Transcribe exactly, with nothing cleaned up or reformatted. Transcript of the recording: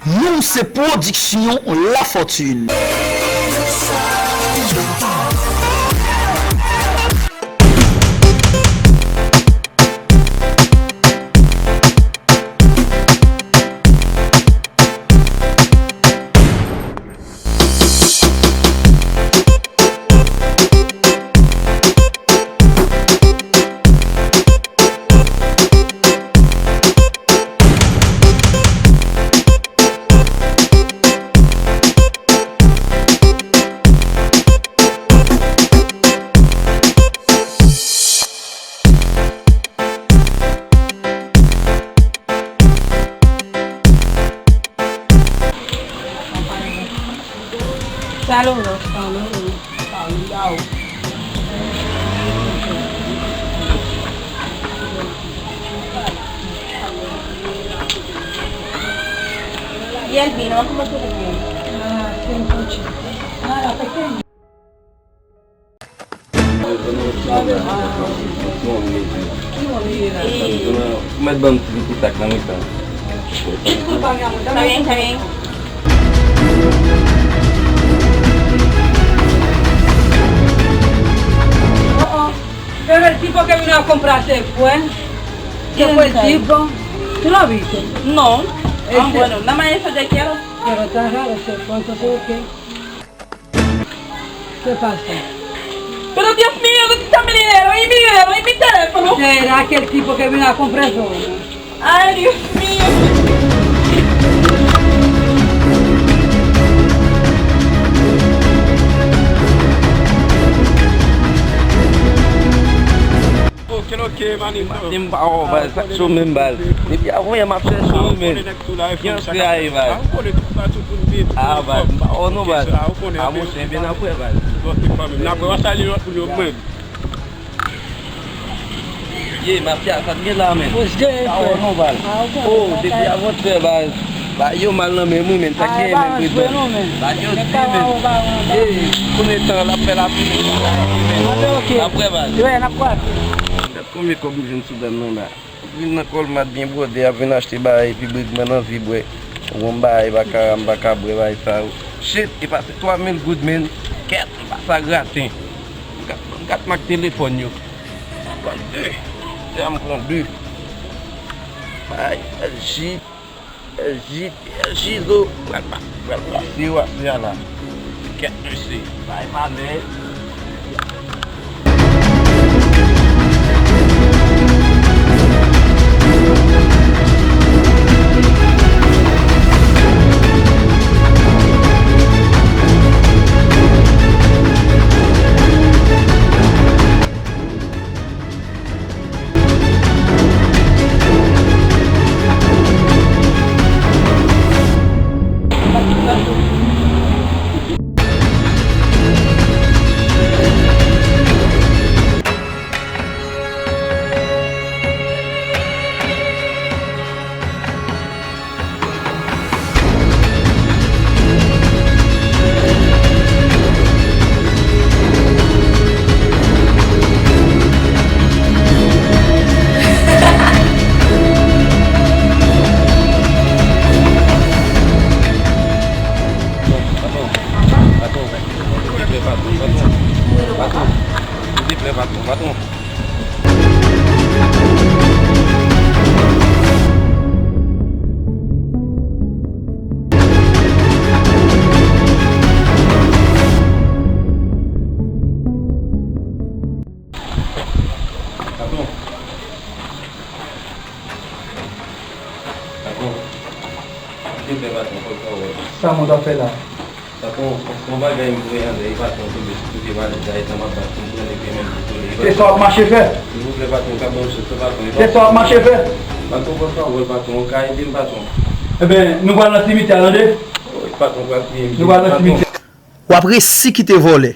Nou se Pwodiksyon Lafortune. Sa lòt la. Yelvin, an kòman se pou ou? Ah, se yon poche. Ah, la pequeña. Ou mèt ban m ti kontak nan mitan. Está bien, está bien. Oh, oh. Pero el tipo que vino a comprarse fue. ¿Qué fue el tipo? ¿Tú lo viste? No. Ah, bueno, nada más eso yo quiero. Pero está raro ese cuento, ¿por qué? ¿Qué pasa? Pero Dios mío, ¿dónde está mi dinero? ¿Y mi dinero? ¿Y mi teléfono? ¿Será que el tipo que vino a comprar eso? Ay, Dios mío. Oke, oke, manif. Maten m pa wè w, baz, sa k cho menm, baz. Depi avan yè m ap chèche w, men. Ki antre a ye, baz? Ah, baz, m pa wè w non, baz. Ah, monchè, ebyen n ap wè, baz. N ap wè, w ap salye lòt moun yo, mwen. Ye, mafya, sa k gen la, men? M pa wè w non, baz. Oh, depi avan trè, baz. Ba yo mal nan men m wi, men sa k gen men, prezan. Ba yo di, men. Ye, kounye tan l ap fè lapli, men. Apre, baz. Gad konbyen kòb m jwenn sou dam nan la. Vin nan Colmart byen bwode, ap vin achte bagay epi brig mwen anvi bwè. Ou wè m bagay pa ka, m pa ka bwè bagay sa yo. Shit, e pa se twa mil goud, men. Kèt, m pa sa graten. M kat, m kat mak telefòn yo. Pran de. Sè a m pran de. Bagay, L G. L G, L G zo, pral pa, pral pase yo ase a la. Kèt mesye, bay malè. Patwon, patwon, silvouplè, patwon, patwon, patwon, silvouplè, patwon, patwon. Patwon. Patwon. Silvouplè, patwon, fòk sa wè. Sa moun ta fè la? Patwon, yon bagay m voye anlè, e patwon tonbe sou kote valiz la, e tan m ap bat pou m pran li, gen menm pou kole. Se sa w ap mache fè? Silvouplè, patwon, ka ban m chans, patwon, e patwon. Se sa w ap mache fè? Patwon, fòk sa wè, patwon, ou ka ede m, patwon. Ebyen, nou pral nan simityè, tande? Wi, patwon, pral tiye m. Nou pral nan simityè. W ap resi kite vòlè.